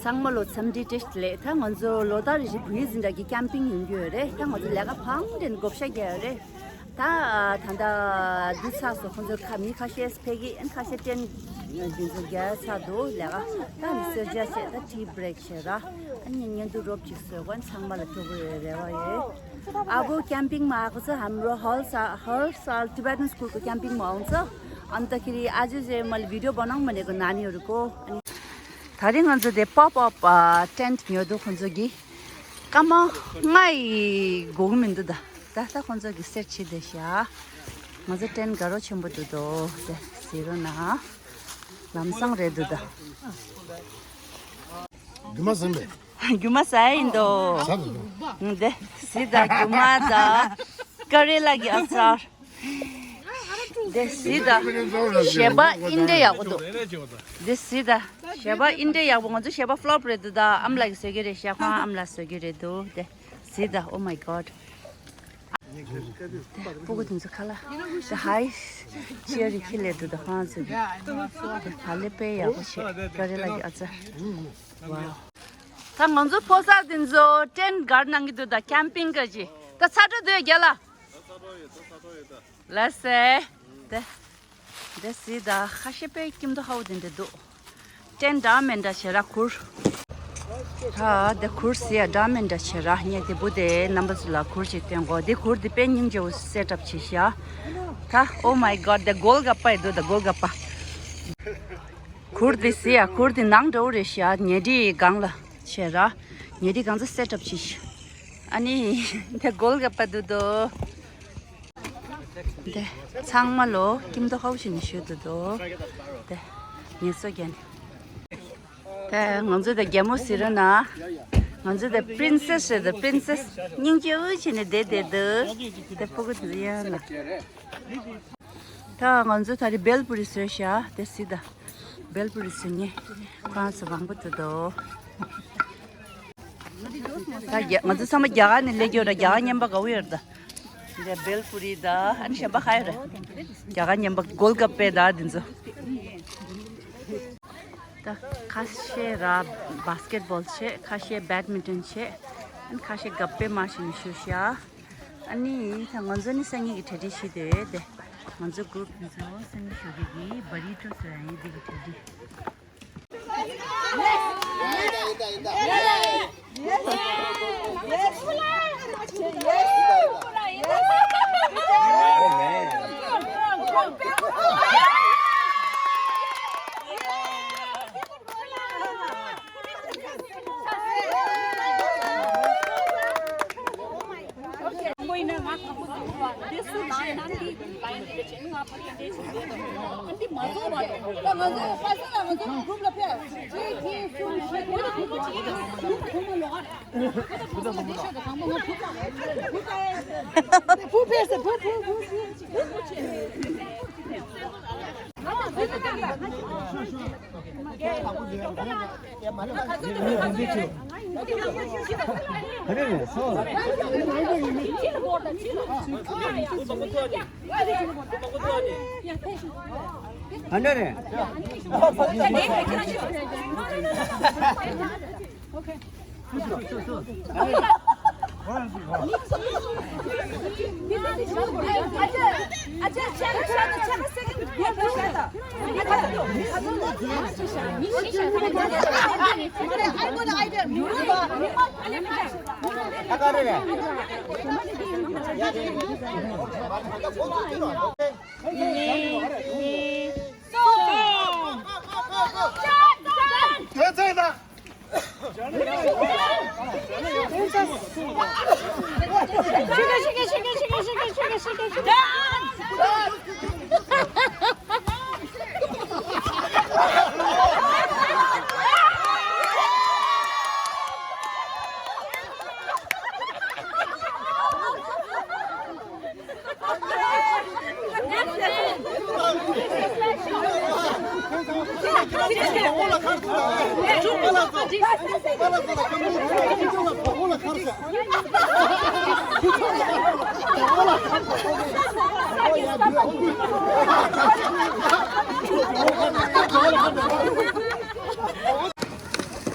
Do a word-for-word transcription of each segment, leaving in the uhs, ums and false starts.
ཚང་མ་ལོ་འཚམས་འདྲི་བཀྲ་ཤིས་བདེ་ལེགས། ད་ང་ཚོ་ལོ་ལྟར་རེ་བཞིན་བོད་ཡིག་འཛིན་གྲྭ་གི་ཀེམ་པིང་ཡོང་རྒྱུ་ཡོད་རེད། ད་ང་ཚོ་ལས་ཀ་ཕང་དྲན་བགོ་བཤའ་རྒྱག་ཡོད་རེད། ད་ད་ལྟ་འདི་ཚགས་སུ་ཁོང་ཚོ་ཁ་མི་ཁ་ཤས་ཕེབས་ཀྱི་ཨན། ཁ་ཤས་ཏྲེན་འདི་ཚོ་རྒྱག་ཚར་འདུག་ལས་ཀ། ད་ནི་གསོལ་ཇ་བྱས། ད་ཏི་བྷི་རེག་བྱས་ར། ཨ་ནི་བརྙན་ཐུང་རོབ་ཅིག་བཟོས་གོ། ཨན་ཚང་མ་ལ་སྤྲོ་པོ་ཡོད་རེ་བ་ཡོད། अब क्याम्पिङमा आएको छ। हाम्रो हर सा हर साल टिबेटन स्कुलको क्याम्पिङमा आउँछ। अन्तखेरि आज चाहिँ मैले भिडियो बनाउँ भनेको नानीहरूको। अनि ད་རིང་ང་ཚོ་དེ་པོབ་ཨབ་ཨ་ཊེན་ཊི་ཉོ་འདུག་ཁོང་ཚོ་གི་སྐར་མ་ལྔ་ཡི་སྒུག་མི་འདུག་ད་ད་ད་ཁོང་ཚོ་གི་སེ་ཊི་བྱས་བསྡད་ཤག་ང་ཚོ་ཊེན་ཊི་དགའ་རབ་ཆེན་པོ་འདུག་དོ། དེ་གཟིགས་རོགས་གནང་། ལམ་སང་རེད་འདུག་ད། རྒྱུ་མ་ཟིན་པས། རྒྱུ་མ་ཟ་ཡིན་དོ། ཟ་འདུག་དོ། དེ་གཟིགས་ད། རྒྱུ་མ་ད། ཀ་རེ་ལ་གི་ཨ་ཙར། དེ་གཟིགས་ད། བཞེས་པ་ཨིན་དྲ་ཡག་པོ་འདུག་དེ་གཟིགས་ད། བཞེས་པ་ཨིན་དྲ་ཡག་པོ། ང་ཚོ་བཞེས་པ་ཕློབ་རེད་འདུག་ད་ཨ་མ་ལགས་ཀྱིས་བཟོ་གི་རེད་ཤག་ཁོང་ཨ་མ་ལགས་བཟོ་གི་རེད་འདུག་དེ་གཟིགས་ད། Oh my God. སྤུ་གུ་དེ་ཚོ་ཁ་ལག་དེ་ཧའི་ཅེ་རི་ཁི་ལེ་འདུག་ད་ཧང་ཟེར་གི། དེ་ཧ་ལས་དཔེ་ཡག་པོ་བྱས། ཀ་རེ་ལ་གི་ཨ་ཙར། ཝའོ། ད་ང་ཚོ་ཕོ་གསར་དེ་ཚོ་ཊེན་ཊི་སྒར་གནང་གི་འདུག་ད་ཀེམ་པིང་ག་ཅི། ད་ཚ་དྲོད་འདུག་རྒྱ་ལ། ལགས་སེ། དེ། དེ་གཟིགས་ད། ཁ་ཤས་དཔེ་སྐྱིད་མདོག་ཁ་པོ་དེ་འདྲ་འདུག་ཊེན་ཊི་འདྲ་མི་འདྲ་བྱས་ར་གུར། ད་དེ་གུར་གཟིགས་ཡ་འདྲ་མི་འདྲ་བྱས་ར། ངས་དེ་བུ་དེ་རྣམ་པ་ཚོ་ལ་གུར་ཅིག་སྟོན་གོ། དེ་གུར་དེ་དཔེ་སྙིང་རྗེ་པོ་སེ་ཊབ་བྱས་ཤག་ད་Oh my God. དེ་གོལ་ག་པ་ཡི་འདུག་ད་གོལ་ག་པ། གུར་དེ་གཟིགས་ཡ། གུར་དེ་ནང་འདྲ་པོ་རེད་ཤག་ཉལ་ཁྲི་སྒང་ལ་བྱས་ར། ཉལ་ཁྲི་སྒང་ཚོ་སེ་ཊབ་བྱས་ཤག་ཨ་ནི་དེ་གོལ་ག་པ་འདུག་དོ། དེ་ཚང་མ་ལོ་སྐྱིད་མདོག་ཁ་པོ་བྱས་ནས་བཞུགས་འདུག་དོ། དེ་ངལ་གསོ་རྒྱག་ནས། དེ་ང་ཚོ་དེ་རྒྱལ་མོ་གཟིགས་རོགས་གནང་། ང་ཚོ་དེ་པི་རིན་སེ་སི་རེད། དེ་པི་རིན་སེ་སི་སྙིང་རྗེ་པོ་བྱས་ནས་བསྡད་བསྡད་འདུག་དེ་སྤུ་གུ་དེ་ཚོ་ཡང་ལ། ད་ང་ཚོ་ད་རེས་བེལ་པུ་རི་བཟོས་ཤག་དེ་གཟིགས་ད། བེལ་པུ་རི་བཟོ་མཁན་ཁོ་རང་ཚོ་མང་པོ་འདུག་དོ། ད་རྒྱ་ང་ཚོ་ཚང་མ་རྒྱ་གར་ནས་སླེབས་ཀྱི་ཡོད་ར། རྒྱ་གར་རྔན་པ་དགའ་པོ་ཡོད་ར། ད་འདི་བེལ་པུ་རི་ད་ཨ་ནི་གཞན་པ་ག་ཡོད་ར། རྒྱ་གར་རྔན་པ་གོལ་ག་པེ་ད་འདི་ཚོ། ད་ཁ་ཤས་ར་བྷ་སི་ཀེ་ཊི་བྷོལ་བྱས། ཁ་ཤས་བེཌ་མིན་ཊོན་བྱས། ཨ་ནི་ཁ་ཤས་ག་པེ་མ་ཤི་ནི་ཤུ་ཤ། ཨ་ནི་ད་ང་ཚོ་ནི་སང་ཉིན་གྱི་གྲ་སྒྲིག་བྱེད་དེ་ཡོད་དེ། ང་ཚོ་གུ་རུབ་འདི་ཚོ་སང་ཉིན་ཞོགས་ཀས་ཀྱི་བ་རི་ཊོ་བཟོ་ཡ་ཡིན། འདི་གི་གྲ་སྒྲིག་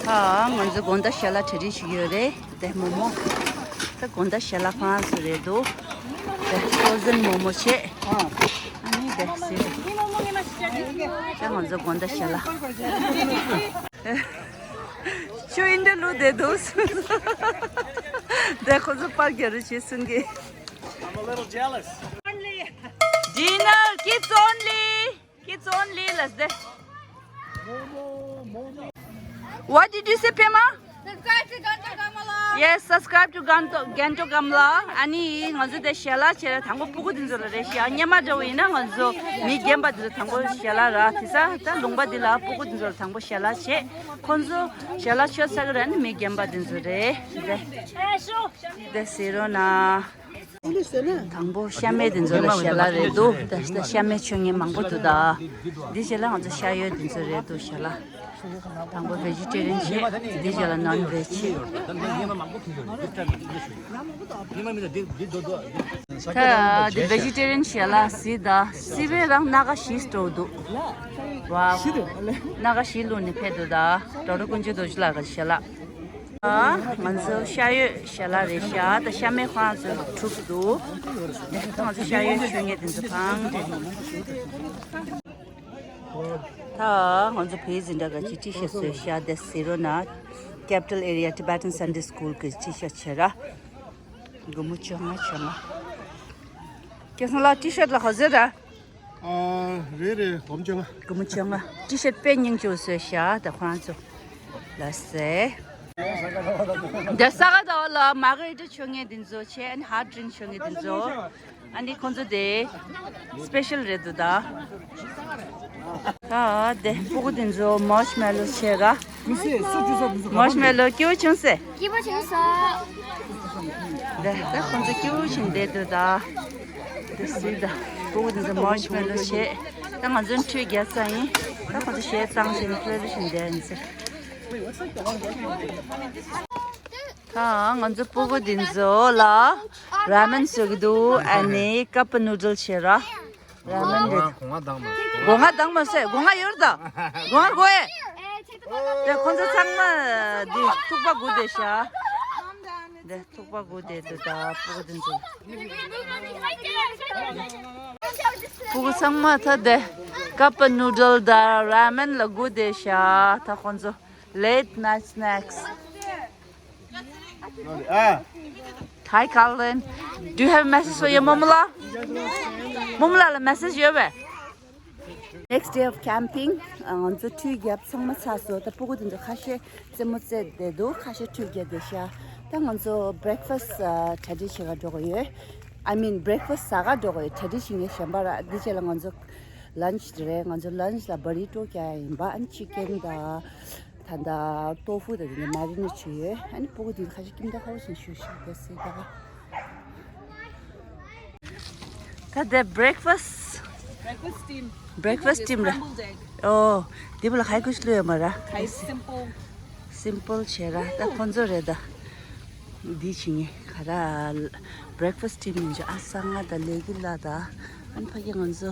ཨ། ང་ཚོ་དགོང་དག་ཞལ་ལག་གྲ་སྒྲིག་ཞིག་ཡོད་རེད། དེ་མོག་མོག་ད་དགོང་དག་ཞལ་ལག་ཁང་སུ་རེད་འདུག་དེ་ཧྥོ་རོ་ཛན་མོག་མོག་བྱས། ཨ་ནི་དེ་ཟེར། དེ་ང་ཚོ་དགོང་དག་ཞལ་ལག་ཆུ་ཨིན་དྲ་ལུ་དེ་འདུག་དེ་ཁོ་ཚོ་པར་རྒྱག་རོགས་བྱེད་གསུང་གི I'm a little jealous. Dinner, kids only. Kids only, let's there. What did you say, Pema? Subscribe to Ganto Gamla. Yes, subscribe to Ganto, Ganto Gamla. ཨ་ནི་ང་ཚོ་དེ་ཞལ་ལག་བྱས་ར། དང་པོ་སྤུ་གུ་དེ་ཚོ་ལ་རེད་ཤག་སྔོན་མ་འདྲ་བོ་ཡིན་ན་ང་ཚོ་མི་རྒན་པ་དེ་ཚོ་དང་པོ་ཞལ་ལག་ར། དེ་ས་ད་ལུང་པ་འདི་ལ་སྤུ་གུ་དེ་ཚོ་ལ་དང་པོ་ཞལ་ལག་བྱས། ཁོ་ཚོ་ཞལ་ལག་མཆོད་ཚར་གི་ར། ཨ་ནི་མི་རྒན་པ་དེ་ཚོ་རེད། དེ་དེ་ཟེར་རོ་ན། དང་པོ་ཤ་མེད་དེ་ཚོ་ལ་ཞལ་ལག་རེད་འདུག་ད་ད་ཤ་མེད་མཆོད་མཁན་མང་པོ་འདུག་ད་འདི་ཞལ་ལག་ང་ཚོ་ཤ་ཡོད་དེ་ཚོ་རེད་འདུག་ཞལ་ལག་དང་པོ་ཝེ་ཇི་ཊེ་རི་ཡན་བྱས། འདི་ཞལ་ལག་ནོན་ཝེ་ཇི་བྱས། ད་འདི་ཝེ་ཇི་ཊེ་རི་ཡན་ཞལ་ལག་ཟིག་ད་སི་བེ་རང་སྣ་ཁ་བཞི་སྤྲོ་འདུག་ཝའོ། སྣ་ཁ་བཞི་བླུགས་ནས་ཕེབས་འདུག་ད་ཌོག་ཊར་ཀུན་སྤྱོད་རྡོ་རྗེ་ལགས་ཀྱི་ཞལ་ལག་ཨ། ང་ཚོ་ཤ་ཡོད་ཞལ་ལག་རེད་ཤག་ད་ཤ་མེད་ཁོ་རང་ཚོ་འཁྲུག་འདུག་ད་ང་ཚོ་ཤ་ཡོད་མཆོད་མཁན་དེ་ཚོ་གང་དེ། ད་ང་ཚོ་བོད་འཛིན་གྲྭ་ག་ཅིག་ཊི་ཤར་ཊི་བཟོས་ཤག་དེ་ཟེར་རོ་ན། Capital Area Tibetan Sunday School གི་ཊི་ཤར་ཊི་བྱས་ར། སྒོར་མོ་བཅོ་ལྔ་བཅོ་ལྔ། སྐལ་བཟང་ལགས་ཊི་ཤར་ཊི་ལ་ག་ཚོད་ར། ཨ། རེད་རེད། སྒོར་མོ་བཅོ་ལྔ། སྒོར་མོ་བཅོ་ལྔ། ཊི་ཤར་ཊི་དཔེ་སྙིང་རྗེ་པོ་བཟོས་ཤག་ད་ཁོ་རང་ཚོ་ལ་ཟེར། འདི་ས་ག་ཟླ་བ་ལ་མ་ག་རི་ཊ་མཆོད་མཁན་དེ་ཚོ་བྱས། ཨ་ནི་ཧར་ཌི་རིང་མཆོད་མཁན་དེ་ཚོ། ཨ་ནི་ཁོང་ཚོ་དེ་སི་པེ་ཤལ་རེད་འདུག་ད། ད་དེ་སྤུ་གུ་དེ་ཚོ་མར་ཤི་མེ་ལོ་བྱས་ར། མར་ཤི་མེ་ལོ་སྐྱིད་པོ་བྱུང་ཟེར། སྐྱིད་པོ་བྱུང་སོང་། ད་ད་ཁོང་ཚོ་སྐྱིད་པོ་བྱུང་བསྡད་འདུག་ད། དེ་སུས་ད། སྤུ་གུ་དེ་ཚོ་མར་ཤི་མེ་ལོ་བྱས། ད་ང་ཚོ་ཁྲུས་བརྒྱབ་ཚར་ཡིན། ད་ཁོང་ཚོ་ཞལ་གཙང་བྱས་ནས་ཕེབས་བཞིན་བསྡད་ཡིན་ཟེར། ད་ང་ཚོ་སྤུ་གུ་དེ་ཚོ་ལ་ར་མེན་བཟོ་གི་འདུག་ཨ་ནི་ཀ་པ་ནུ་ཌལ་བྱས་ར། ར་མེན་རེད། སྒོ་ང་སྒོ་ང་དང་མ་སྒོ་ང་དང་མ་ཟེར། སྒོ་ང་ཡོད་ད། སྒོ་ང་དགོས་ཨེ། དེ་ཁོང་ཚོ་ཚང་མ་འདི་ཐུག་པ་སྒུག་བསྡད་ཤག་འདི་ཐུག་པ་སྒུག་བསྡད་འདུག་ད་སྤུ་གུ་དེ་ཚོ། སྤུ་གུ་ཚང་མ་ད་དེ་ཀ་པ་ནུ་ཌལ་དང་ར་མེན་ལ་སྒུག་བསྡད་ཤག་ད་ཁོང་ཚོ་late night snacks. Hi, Calvin. Do you have a message for your Momola? Momola ལ་མེ་སེ་ཇི་ཡོད་པས། Next day of camping. ང་ཚོ་ཁྲུས་བརྒྱབ་ཚང་མ་ཚར་སོང་། ད་སྤུ་གུ་དེ་ཚོ་ཁ་ཤས་རྩེད་མོ་རྩེ་བསྡད་འདུག་ཁ་ཤས་ཁྲུས་བརྒྱབ་བསྡད་ཤག་ད་ང་ཚོ་breakfast གྲ་སྒྲིག་བྱེད་ག་འགྲོ་གི་ཡོད། I mean, breakfast ཟ་ག་འགྲོ་གི་ཡོད། གྲ་སྒྲིག་བྱེད་མཁན་གཞན་པ་ར། འདི་རྗེས་ལ་ང་ཚོ་lunch དེ་རེད། ང་ཚོ་lunch ལ་burrito རྒྱག་ཡ་ཡིན་པ། ཨ་ནི་chicken དང་། ད་ལྟ་ཏོ་ཧྥུ་དང་དེ་འདྲ་མེ་རི་ནེ་ཊི་བྱས་ཡོད། ཨ་ནི་སྤུ་གུ་དེ་ཁ་ཤས་ཁྱིམ་ཐག་ཧོ་ཞིང་ཞུ་ཞིག་དེ་སྲིད་ད། ད་དེ་breakfast. Breakfast team. Breakfast team ར། Scrambled egg. ཨོ། དེ་བོ་ལ་ཁ་ཡི་ཁུ་ཤི་ལུ་ཡོད་མ་ར། Simple. Simple བྱས་ར། ད་ཁོང་ཚོ་རེད་ད། འདི་བྱེད་ངེས་ག་ར། Breakfast team ཡིན་ཅོ། ཨ་ས་ང་ད་ལས་ཀྱི་ལ་ད། ཨ་ནི་ཕ་གི་ང་ཚོ་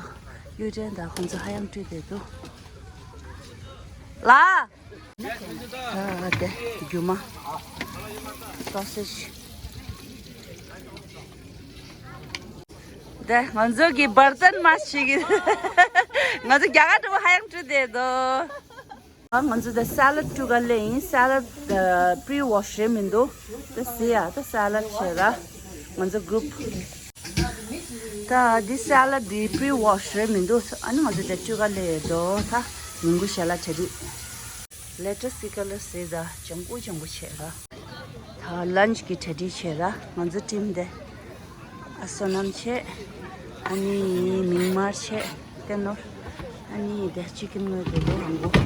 གཡུ་སྒྲོན་ད་ཁོང་ཚོ་ཧ་ཡང་བཀྲུས་བསྡད་འདུག་ལ། ཨ་དེ་རྒྱུ་མ། Sausage. དེ་ང་ཚོ་གི་བར་ཏན་མ་ཞིག་ང་ཚོ་རྒྱ་གར་འགྲོ་ཧ་ཡང་བཀྲུས་བསྡད་འདུག་ང་ཚོ་དེ་salad བཀྲུ་ག་ལེན་ཡིན། Salad pre-wash རེད་མི་འདུག་དེ་སི་ཡ་དེ་salad བྱས་ར། ང་ཚོ་group ད་འདི་salad འདི་pre-wash རེད་མི་འདུག་ཨ་ནི་ང་ཚོ་དེ་བཀྲུ་ག་ལེན་ཡོད་དོ། ད་ཉིན་གུང་ཞལ་ལག་གྲ་སྒྲིག་ལེ་ཊ་སི་ཀ་ལར་སི་ད་ལྗང་གུ་ལྗང་གུ་བྱས་ར། ད་lunch གི་གྲ་སྒྲིག་བྱས་ར། ང་ཚོ་team དེ་ཨ་སོ་ནམ་བྱས། ཨ་ནི་མིག་དམར་བྱས། དེ་ནོར། ཨ་ནི་དེ་chicken ངོས་དེ་ལོ་རང་གོ་ད་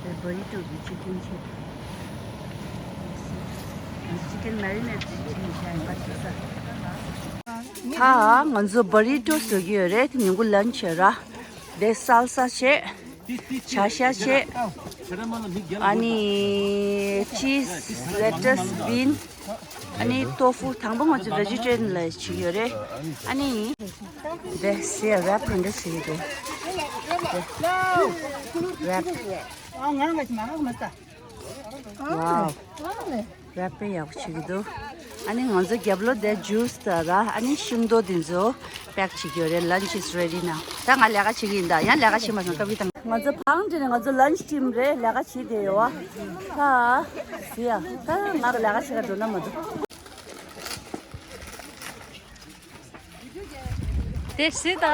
དེ་burrito གི་chicken བྱས། Chicken marinate བྱས་བྱས་ཡིན་པ་ཅི་ས། ད་ང་ཚོ་burrito བཟོ་གི་ཡོད་རེད། དེ་ཉིན་གུང་lunch བྱས་ར། དེ་salsa བྱས། བྱ་ཤ་བྱས། ཨ་ནི་cheese, lettuce, bean. ཨ་ནི་ཏོ་ཧྥུ་དང་པོ་ང་ཚོ་vegetarian ལ་བྱེད་ཀྱི་ཡོད་རེད། ཨ་ནི་དེ་སི་ཡ་wrap ག་འདྲ་བྱེད་ཀྱི་འདུག་རེབ། ཨ་ང་ང་ཞིག་མ་ཧ་གོ་མ་ས། ཝའོ། རེབ་པེ་ཡག་པོ་བྱེད་ཀྱི་འདུག་ཨ་ནི་ང་ཚོ་རྒྱབ་ལོགས་དེ་ཇུས་དང་ར། ཨ་ནི་ཤིང་ཏོག་དེ་ཚོ་པེག་བྱེད་ཀྱི་ཡོད་རེད། Lunch is ready now. ད་ང་ལས་ཀ་བྱེད་ཀྱི་ཡིན། ད་ཡང་ལས་ཀ་བྱེད་མ་སོང་། སྐབས་ཀྱི་དང་། ང་ཚོ་བང་འདི་ནས་ང་ཚོ་lunch team རེད། ལས་ཀ་བྱེད་བསྡད་ཡོད་བ། ད་ཟི་ཡ། ད་ང་ལས་ཀ་བྱེད་ག་འགྲོ་ན་མ་འགྲོ། དེ་སྲིད་ད།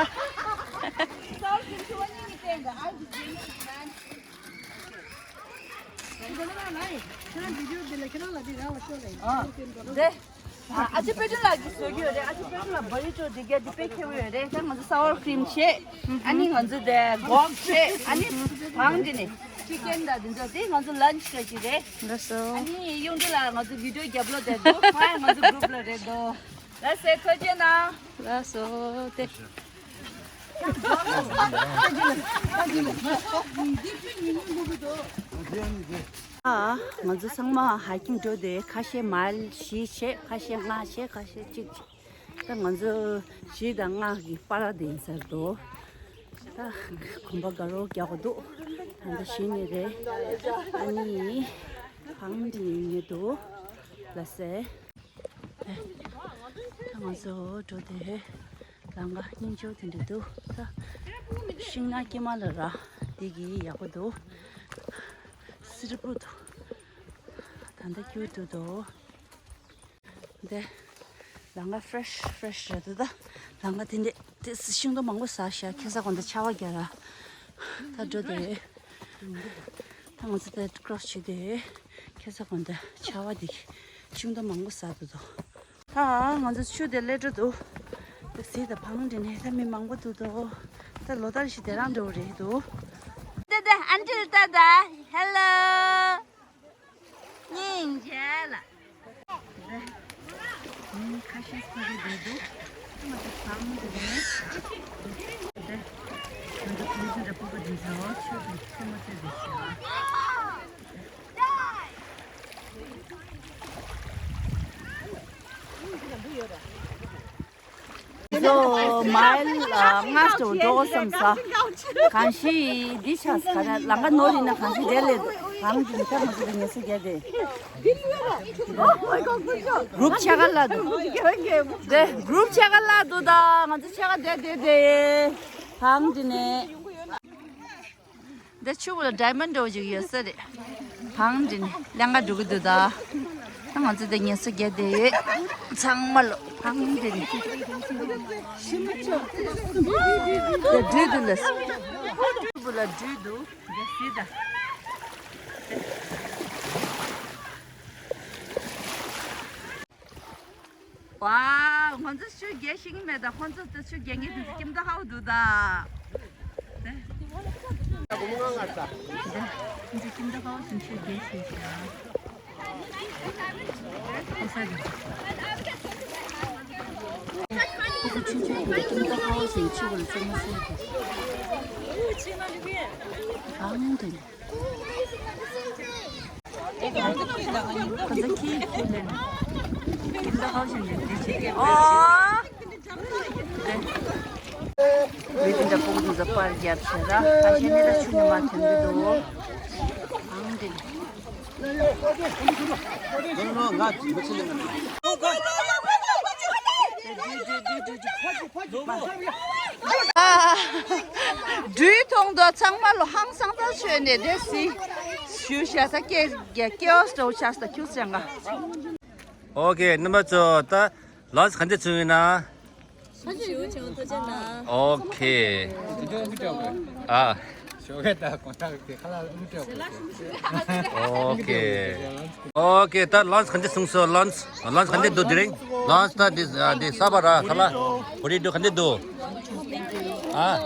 དེ། ཨ་ཅེ་པེ་ཏྲ་ལགས་ཀྱིས་བཟོ་གི་ཡོད་རེད། ཨ་ཅེ་པེ་ཏྲ་ལགས་ཀྱི་བཟོ་གི་ཡོད་རེད། ཨ་ཅེ་པེ་ཏྲ་ལགས་བོ་རི་ཊོ་འདི་ག་འདི་དཔེ་མཁས་པོ་ཡོད་རེད། ད་ང་ཚོ་sour cream བྱས། ཨ་ནི་ང་ཚོ་དེ་སྒོག་བྱས། ཨ་ནི་བང་འདི་ནས་ཅི་ཀན་དང་འདི་ཚོ་དེ་ང་ཚོ་lunch བྱ་གི་རེད། ལགས་སོ། ཨ་ནི་གཡུང་དྲུང་ལགས་ང་ཚོ་video རྒྱབ་ལོགས་དེ་འདུག་ང་ང་ཚོ་group ལ་རེད་འདུག་ལགས་སེ་ཐུགས་རྗེ་གནང་། ལགས་སོ། དེ། ཨ། ང་ཚོ་ཚང་མ་hiking འགྲོ་དེ། ཁ་ཤས་མའིལ་བཞི་བྱས། ཁ་ཤས་ལྔ་བྱས། ཁ་ཤས་གཅིག་བྱས། ད་ང་ཚོ་བཞི་དང་ལྔ་གི་བར་དེ་ཡིན་ས་རེད་འདུག་ད་གོམ་པ་དགའ་རོགས་རྒྱག་དགོས་འདུག་ད་ལྟ་བཞི་ནས་རེད། ཨ་ནི་བང་འདི་ཡིན་ངེས་འདུག་ལགས་སེ། ད་ང་ཚོ་འགྲོ་དེ་ལམ་ཁ་སྙིང་རྗེ་པོ་དེ་འདྲ་འདུག་ད་ཤིང་ནགས་དཀྱིལ་མ་ལ་ར། འདི་གི་ཡག་པོ་འདུག་སིལ་བུ་འདུག་ད་ལྟ་སྐྱིད་འདུག་དོ། འདི་ལམ་ཁ་fresh fresh རེད་འདུག་ད་ལམ་ཁ་དེ་འདྲ་དེ་ཤིང་ཏོག་མང་པོ་ཟ་ཤག་ཁ་སང་དགོང་དག་ཆར་པ་བརྒྱབ་ར། ད་འགྲོ་དེ། ད་ང་ཚོ་དེ་cross བྱེད་དེ། ཁ་སང་དགོང་དག་ཆར་པ་དེ་གིས་ཤིང་ཏོག་མང་པོ་ཟ་འདུག་དོ། ད་ང་ཚོ་ཆུ་དེ་སླེབས་འགྲོ་འདུག་ད་གཟིགས་དང་། བང་འདི་ནས་ད་མི་མང་པོ་འདུག་དོ། ད་ལོ་ལྟར་བཞིན་དེ་རང་འདྲ་བོ་རེད་འདུག་ད་ད་ཨན་ཊི་ལགས་ད་ད། Hello། སྙིང་རྗེ་ལ། མི་ཁ་ཤས་ཕ་གི་བསྡད་འདུག་ད་ང་ཚོ་བང་འདི་ནས། ད་ང་ཚོ་གུང་སེང་འདྲ་སྤོ་གི་འདུག་ཆུ་དེ་ཆུ་མ་ཚད་འདུག་ཟེར། ལོ་མའིལ་ལྔ་ཙམ་འགྲོ་དགོས་བསམ་ས། གང་ཞིག་འདི་ཆགས་ས་ག་རེ། ལམ་ཁ་ནོར་ཡིན་ན་གང་ཞིག་རེད་ལས་འདུག་གང་འདི་ནི་ཁ་མ་ཚུགས་པའི་ངལ་གསོ་རྒྱག་དེ། group ཆ་ག་ལ་འདུག་དེ་group ཆ་ག་ལ་འདུག་ད་ང་ཚོ་ཆ་ག་བསྡད་བསྡད་དེ། གང་འདི་ནས། འདི་ཆུ་བོ་ལ་diamond འདྲ་བོ་ཅིག་ཡོད་ས་རེད། བང་འདི་ནས་ལམ་ཁ་འགྲོ་གི་འདུག་ད། ད་ང་ཚོ་འདི་ངལ་གསོ་རྒྱག་བསྡད་ཡོད། ཚང་མ་ལོ་བང་འདི་ནས། འདི་སྦྲུལ་འདུག་ལ། ཆུ་བོ་ལ་སྦྲུལ་འདུག་འདི་གཟིགས་དང་། ཝའོ། ང་ཚོ་ཆུ་རྒྱག་ཤེས་ཀྱི་མེད་ད། ཁོང་ཚོ་ད་ཆུ་རྒྱག་མཁན་དེ་ཚོ་ཁྱིམ་ཐོག་ཧ་གོ་འདུག་ད། ད་ཁོང་ཚོ་ཁྱིམ་ཐོག་ཧ་གོ་ཞིང་ཆུ་རྒྱག་ཤེས་ཤག་ཁོ་ས་རེད། ཁོ་ཚོ་ཆུང་ཆུང་དེ་ཁྱིམ་ཐོག་ཧ་གོ་ཞིང་ཆུ་བོ་ལ་བཙོང་མ་ཟེར་གི། གང་དེ། ཁོ་ཚོ་ཁྱི་ཁྱི་ལེན། ཁྱི་ལ་ཧའོ་ཞིང་ལེན་དེ་བྱེད་ཀྱི། ཨོ། མི་དེ་འདྲ་ཕྲུ་གུ་དེ་ཚོ་པར་རྒྱབ་བྱས་ར། ཁ་ཤས་ནི་ད་ཆུ་ནས་མར་ཐོན་གྱི་འདུག་ཨང་དེ། སྦྲུལ་མཐོང་དུས་ཚང་མ་ལོ་ཧང་སང་ད་བྱས་ནས་རེད་ཟེར་ཞུ་བྱས་ད་སྐད་རྒྱག་སྐྱེ་བོ་འདྲ་བོ་ཆགས་སོང་ད་ཁྱུག་ཙམ་ག་ཨོ་ཁེ། རྣམ་པ་ཚོ་ད་lunch ག་འདྲ་བྱུང་ཡིན་ན། ཨོ་ཁེ། ཨ། ཨོ་ཁེ། ཨོ་ཁེ། ད་lunch ག་འདྲ་བྱུང་སོང་། lunch lunch ག་འདྲ་འདུག་དེ་རིང་lunch ད་འདི་འདི་ས་པ་ར་ཁ་ལག་བོ་རི་ཊོ་ག་འདྲ་འདུག་ཨ།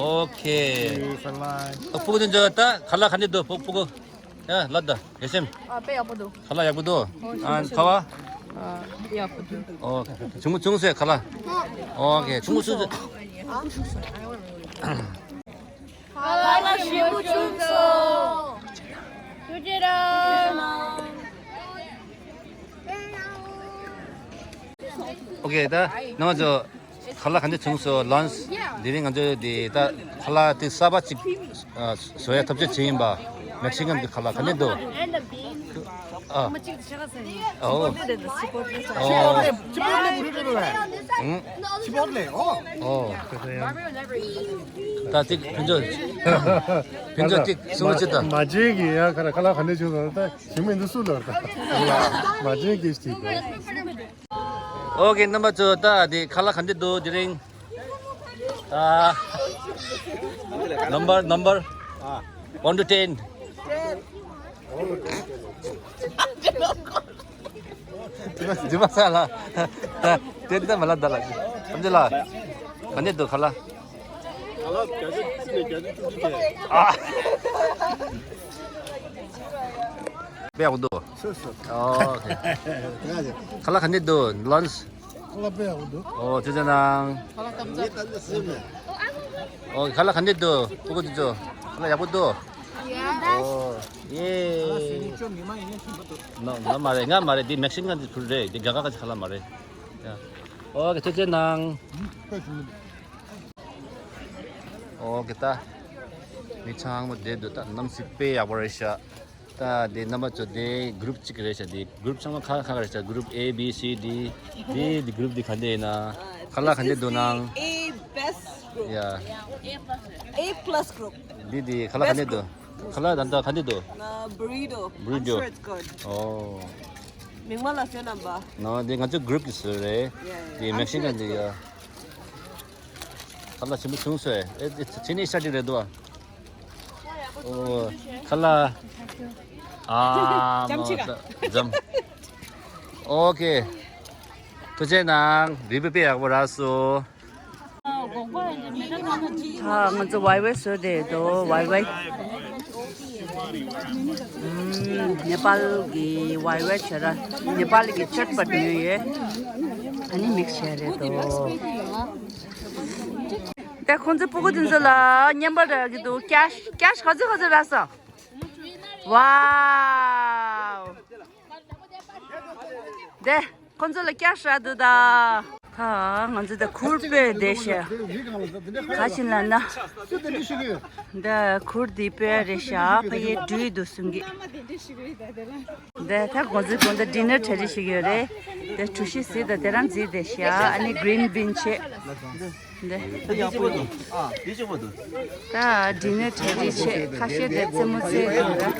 ཨོ་ཁེ། ཕྲུ་གུ་དེ་ཚོ་ད་ཁ་ལག་ག་འདྲ་འདུག་ཕྲུ་གུ། ཡ་ལ་ད་ཡ་སེམས། ཨ་དཔེ་ཡག་པོ་འདུག་ཁ་ལག་ཡག་པོ་འདུག་ཨ་ཁ་བ། ཨ་ཡག་པོ་འདུག་ཨོ་ཆུང་ངུ་ཆུང་ངུ་ཟེར་ཁ་ལག་ཨོ་ཁེ། ཆུང་ངུ་ཆུང་ངུ་ཟེར། ཁ་ལག་ཞིམ་པོ་བྱུང་སོང་། ཐུགས་རྗེ་གནང་། ཨོ་ཁེ། ད་ནང་ཚོ་ཁ་ལག་ག་འདྲ་བྱུང་སོང་། lunch དེ་རིང་ང་ཚོས་དེ་ད་ཁ་ལག་དེ་གསར་པ་ཅིག་ཨ་བཟོ་ཡ་ཐབས་ཤེས་བྱེད་ཡིན་པ། མེག་སི་ཀན་གྱི་ཁ་ལག་ག་འདྲ་འདུག་ཨ། ཨོ། ཨོ། ཨང་། ཨོ། ད་ཅིག་ཕུན་ཚོགས། ཕུན་ཚོགས་ཅིག་གསུང་རོགས་བྱེད་དང་། མ་བྱན་གྱི་ཡ་ཁ་ལག་ཁ་ལག་ག་འདྲ་བྱུང་སོང་ད་ཞིམ་མི་འདུག་སུ་ལོར་ད། མ་བྱན་གྱི་ཞིག་ཨོ་ཀེ། རྣམ་པ་ཚོ་ད་དེ་ཁ་ལག་ག་འདྲ་འདུག་དེ་རིང་། ཨ། Number, number. One to ten. ཇི་མ་ས་ལ། ད་དེ་ད་མ་ལ་ད་ལ། ཨམ་ཅི་ལ། ག་འདྲ་འདུག་ཁ་ལག་ཨ། དཔེ་ཡག་པོ་འདུག་ཨོ་ཁེ། ཁ་ལག་ག་འདྲ་འདུག་ལོན་ཆི། ཁ་ལག་དཔེ་ཡག་པོ་འདུག་ཨོ་ཅི་ཅི་ནང་། ཨོ་ཁ་ལག་ག་འདྲ་འདུག་ཕྲུ་གུ་དེ་ཚོ། ཁ་ལག་ཡག་པོ་འདུག་ཨོ་ཡེ། ང་ང་མ་རེད། ང་མ་རེད། འདི་མེག་སི་ཀན་གྱི་ཁུལ་རེད། འདི་རྒྱ་གར་གྱི་ཁ་ལག་མ་རེད། ཡ། ཨོ་ཁེ་ཅི་ཅི་ནང་། ཨོ་ཁེ་ད། མི་ཚང་མ་བསྡད་འདུག་ད་གནམ་གཤིས་དཔེ་ཡག་པོ་རེད་ཤག་ད་དེ་རྣམ་པ་ཚོ་དེ་གུ་རུབ་གཅིག་རེད་ཤག་དེ་གུ་རུབ་ཚང་མ་ཁ་ཁ་རེད་ཤག་གུ་རུབ་A B C D། དེ་དེ་གུ་རུབ་དེ་ག་འདྲ་ཡིན་ན། ཁ་ལག་ག་འདྲ་འདུག་ནང་། A best group. ཡ། A plus group. དེ་དེ་ཁ་ལག་ག་འདྲ་འདུག་ཁ་ལག་ད་ལྟ་ག་འདྲ་འདུག་ན་burrito. Burrito. I'm sure it's good. ཨོ། མིང་མ་ལ་ཤོད་རྣམ་པ། ན་དེ་ང་ཚོ་གུ་རུབ་ཀྱི་བཟོས་རེད། ཡ་ཡ། དེ་མེག་སི་ཀན་དེ་ཡ། ཁ་ལག་ཆེན་པོ་བྱུང་སོང་། ཨེ་ཨེ་ཅི་ནས་ཤ་ཅིག་རེད་འདུག་ཨ། ཨོ། ཁ་ལག་ཨ་མོ་ད་འཇམ། ཨོ་ཁེ། ཐུགས་རྗེ་གནང་། རི་བོ་དཔེ་ཡག་པོ་རག་སོང་། ད་ང་ཚོ་ཝའི་ཝའི་བཟོས་བསྡད་འདུག་ཝའི་ཝའི། ཨམ། ནེ་པཱལ་གྱི་ཝའི་ཝའི་བྱས་ར། ནེ་པཱལ་གྱི་ཆོད་པ་ཉོས་ཡོད། ཨ་ནི་མིག་སི་བྱས་རེད་འདུག་ད་ཁོང་ཚོ་ཕྲུ་གུ་དེ་ཚོ་ལ་བརྙན་པར་རག་གི་འདུག་ཀེཤ་ཀེཤ་ག་ཚོད་ག་ཚོད་རག་སོང་། ཝའོ། དེ་ཁོང་ཚོ་ལ་ཀེཤ་རག་འདུག་ད། ད་ང་ཚོ་ད་ཁུར་དཔེ་བསྡད་ཤག་ག་ཅི་ལབ་ན། ད་ཁུར་འདི་དཔེ་རེད་ཤག་ཕ་ཡེ་འགྲུལ་འདུག་གསུང་གི། འདི་ད་ཁོང་ཚོ་ཁོང་ཚོ་ཌི་ནར་གྲ་སྒྲིག་བྱེད་ཀྱི་ཡོད་རེད། འདི་གྲོ་ཞིབ་ཟིག་དང་དེ་རང་བརྩིས་བསྡད་ཤག་ཨ་ནི་གི་རིན་བིན་བྱས། འདི། ད་ཌི་ནར་གྲ་སྒྲིག་བྱས། ཁ་ཤས་དེ་རྩེད་མོ་རྩེ་གི་ཡོད་རེད།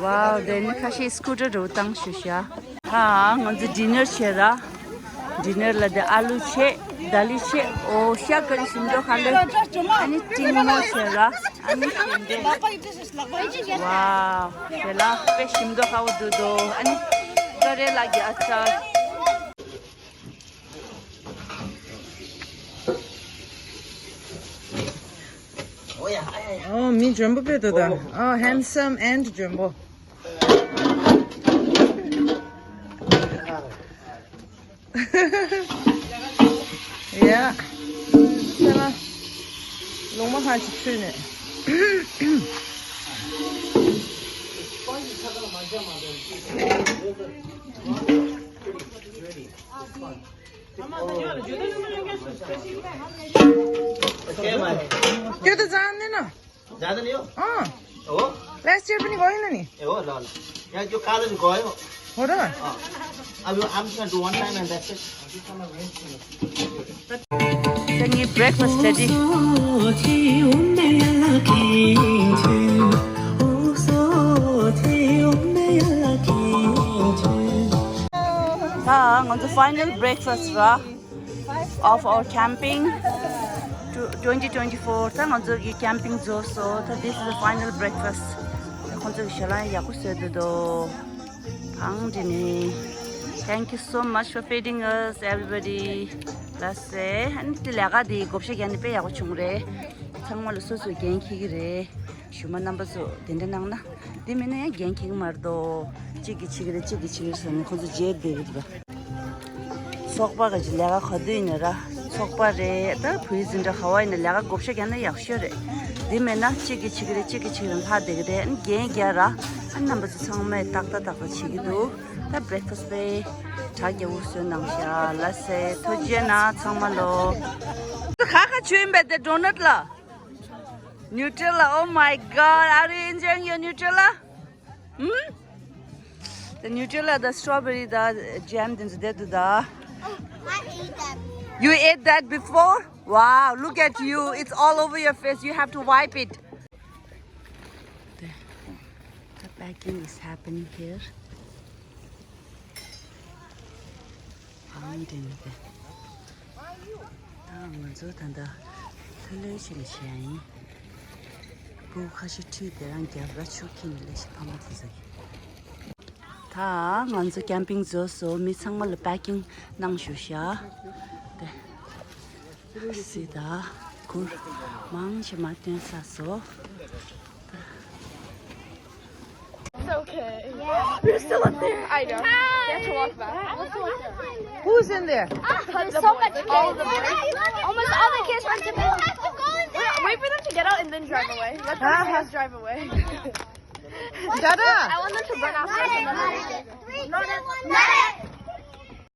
ཝའོ། དེ་ནི་ཁ་ཤས་སི་ཀུ་ཊར་འདྲ་བོ་བཏང་ཤག་ཤག་ད་ང་ཚོ་ཌི་ནར་བྱས་ར། ཌི་ནར་ལ་དེ་ཨ་ལུ་བྱས། དཱ་ལི་བྱས། ཨོ་ཤ་ཀ་རི་ཞིམ་མདོག་ཁ་ལོས། ཨ་ནི་ཏིང་མོ་བྱས་ར། ཨ་ནི་ཞིམ་འདྲེ། ཝའོ། དེ་ལ་དཔེ་ཞིམ་མདོག་ཁ་བོ་འདུག་དོ། ཨ་ནི་ཀ་རེ་ལ་གི་ཨ་ཅར། ཨོ་མི་འཇོན་པོ་དཔེ་འདུག་ད། ཨོ་handsome and འཇོན་པོ། ཡ། ལོང་མ་ཧ་ཅིག་ཚུད་ནས། སྐྱོ་དུ་ཙང་ནི་ན། ज़्यादा नहीं हो? हाँ। ओ? Last year पनि गएन नि। ए, हो, ल, ल। यहाँ त्यो कालो चाहिँ गयो। हो र? अँ। अब यो, I'm just gonna do one time and that's it। ད་ངའི་བྷི་རེག་ཕ་སི་རེ་ཌི། ད་ང་ཚོ་ཕའི་ནལ་བྷི་རེག་ཕ་སི་རེད། Of our camping to twenty twenty-four. ད་ང་ཚོ་གི་ཀེམ་པིང་རྫོགས་སོང་། ད་this is the final breakfast. ད་ཁོང་ཚོ་གི་ཞལ་ལག་ཡག་པོ་བཟོས་འདུག་དོ། ཐང་ཏི་ནི། Thank you so much for feeding us, everybody. ལགས་སེ། ཨ་ནི་དེ་ལས་ཀ་དེ་བགོ་བཤའ་རྒྱག་ནི་དཔེ་ཡག་པོ་བྱུང་རེད། ཚང་མ་ལ་སོ་སོས་འགན་འཁྱེར་གི་རེད། ཞུ་མ་རྣམ་པ་ཚོ་དེ་འདྲ་གནང་ན། དེ་མིན་ན་ཡང་འགན་འཁྱེར་གི་མ་རེད་དོ། གཅིག་གིས་བྱེད་ཀྱི་རེད། གཅིག་གིས་བྱེད་ཀྱི་རེད་ཟེར་ནས་ཁོང་ཚོ་བརྗེད་བསྡད་ཀྱི་འདུག་ཚོགས་པ་ག་ཅིག་ལས་ཀ་ག་དུས་ཡིན་ན་ར། ཚོགས་པ་རེད། ད་བུའི་འཛིན་གྲྭ་ག་བ་ཡིན་ན་ལས་ཀ་བགོ་བཤའ་རྒྱག་ན་ཡག་ཤོས་རེད། དེ་མེད་ན་གཅིག་གིས་བྱེད་ཀྱི་རེད། གཅིག་གིས་བྱེད་ཀྱི་རེད་ལྷག་བསྡད་ཀྱི་རེད། ཨ་ནི་རྒྱན་རྒྱག་ར། ཨ་ནི་རྣམ་པ་ཚོ་ཚང་མས་ཏག་ཏག་ཏག་ཏག་བྱེད་ཀྱི་འདུག་ད་བྷི་རེག་ཕ་སི་དཔེ་གྲ་རྒྱས་པོ་བཟོས་གནང་ཤག་ལགས་སེ། ཐུགས་རྗེ་གནང་ཚང་མ་ལོ། ཁ་ཁ་ཆུ་ཡིན་པས་དེ་donut ལ། Nutella, oh my god, are you enjoying your Nutella? Hmm? The Nutella, the strawberry, the jam, then the, the, the. I ate that. You ate that before? Wow, look at you. It's all over your face. You have to wipe it. The, the packing is happening here. ཨང་དེ་ནི་དེ། ད་ང་ཚོ་ད་ལྟ་ལྷོད་ལྷོད་བྱས་ནས་བྱས་ཡིན། བུ་ཁ་ཤས་ཁྲིད་དེ་རང་རྒྱབ་ར་ཆུ་ཁྱེར་ནས་ལས་ཤི་ཕ་མ་དེ་ཚོ་ཡིན། ད་ང་ཚོ་camping་རྫོགས་སོང་། མི་ཚང་མ་ལ་packing་གནང་ཞུ་ཤག་དེ། སི་ད་གུར་མང་ཆེ་མ་བཏོན་ས་སོ། It's okay. We're still up there. I know. They have to walk back. Who's in there? There's so much kids. All the boys. Almost all the kids went to bed. Wait, wait for them to get out and then drive away. Let them Uh-huh. Let us drive away. Dada! I want them to run after us and then